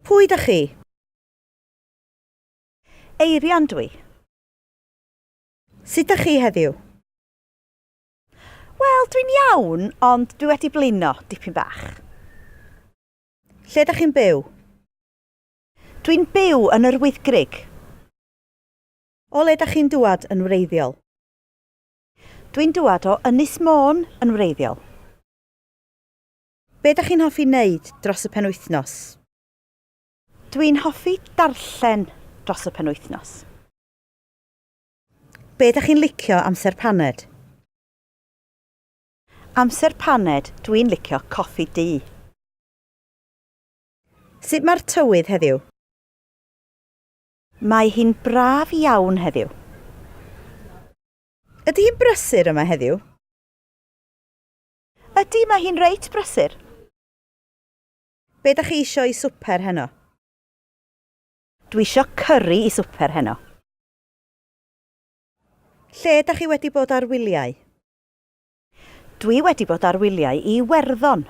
Pwy dach chi? Eirian dwi. Sut dach chi heddiw? Wel, dwi'n iawn, ond dwi wedi blino dipyn bach. Lle dach chi'n byw? Dwi'n byw yn yr Wyddgrug. O le dach chi'n dŵad yn wreiddiol? Dwi'n dŵad o Ynys Môn yn wreiddiol. Be dach chi'n hoffi wneud dros y penwythnos? Dwi'n hoffi darllen dros y penwythnos. Be dach chi'n licio amser paned? Amser paned, dwi'n licio coffi du. Sut mae'r tywydd heddiw? Mae hi'n braf iawn heddiw. Ydy hi'n brysur yma heddiw? Ydy, mae hi'n reit brysur. Be dach chi isio i swper heno? Dwi isio cyri i swper heno. Lle dach chi wedi bod ar wyliau? Dwi wedi bod ar wyliau i Iwerddon.